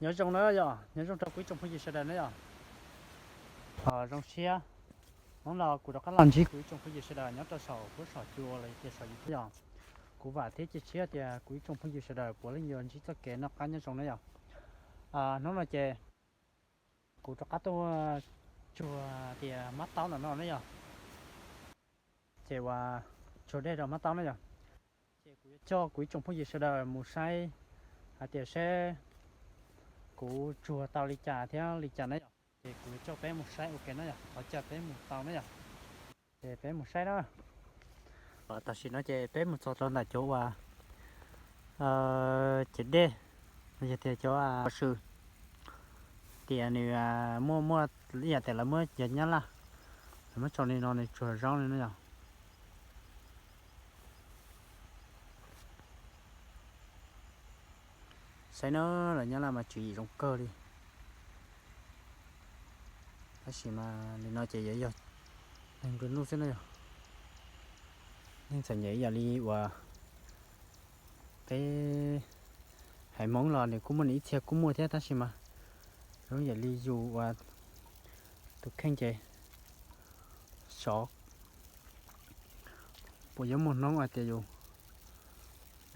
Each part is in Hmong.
Nyob zoo na yom, nyob zoo rau kuv ib tsoom phooj ywg sawv daws na yom. Zoo siab hnub no kuv rov qab los ntsib kuv ib tsoom phooj ywg sawv daws nyob rau saum huab saum cua los yog tias saum YouTube yom. Kuv vam thiab cia siab tias kuv ib tsoom phooj ywg sawv daws puav leej yuav ntsib txoj kev noj qab nyob zoo na yom. Hnub no ces kuv rov qab tuaj tsuag tias mab taub ntawm no na yom. Ces uas tsuag dej rau mab taub na yom. Ces kuv yuav coj kuv ib tsoom phooj ywg sawv daws mus saib hais tias seb kuv tsuag tau li cas thiab li cas na yom. Ces kuv yuav coj peb mus saib ua ke na yom, qhov chaw peb mus tau na yom. Ces peb mus saib na. Tam sim no ces peb mus txog rau ntawm cov uas ces dej, yog tias cov sw tias nws muaj muaj ib yam tias lawv muab cov nyab laj, lawv muab tso li no nws tsuag zoo li no yom. Saib na, lawv nyab laj mas tswv yim zoo kawg li. Tab sis mas li no ces yuav yog neeg nplua nuj xwb na yom. Neeg txom nyem ib yam li uas peb haiv Hmoob los nws kuj muaj nws ib txhia kuj muaj thiab, tab sis mas zoo yam li yus uas tus kheej ces xyov puas yuav muaj hnub hais tias yus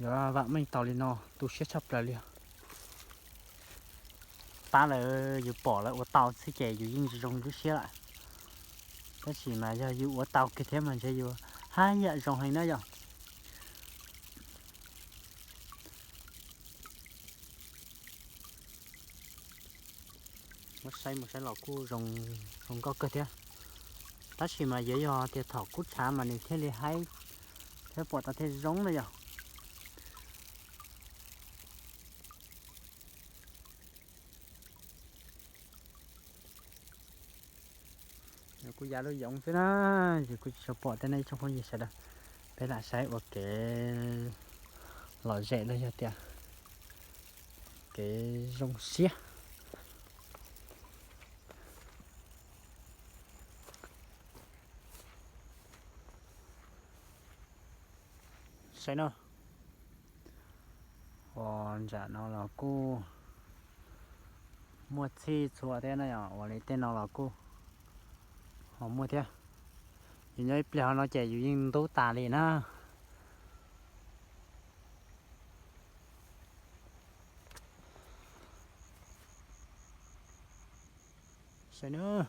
yuav vam meej tau li no, tu siab tshaj plaws li. Pab lawv yus pom lawv ua tau xwb ces yus yeej zoo lub siab lawm. Tab sis mas yog yus ua tau kiag thiab mas ntshe yus haj yam zoo heev na yom. Muab saib mus saib los kuj zoo, zoo nkauj kawg thiab. Tab sis mas yuav yog tias thaum kub tshav mas nws thiaj li haib thiab pom tau thiaj zoo na yom. Kuj ya lub yoov xwb na, ces kuj tsis tshua pom tej nej ib tsoom phooj ywg sawv daws. Peb lam saib ua kev lom zem los yog tias kev zoo siab. Saib no, ua ntsam no los kuj muaj txhij txhua thiab na yom, ua li tej no los kuj ho muaj thiab. Yus nyob ib pliag no ces yus yeej ntub tas li na. Saib na.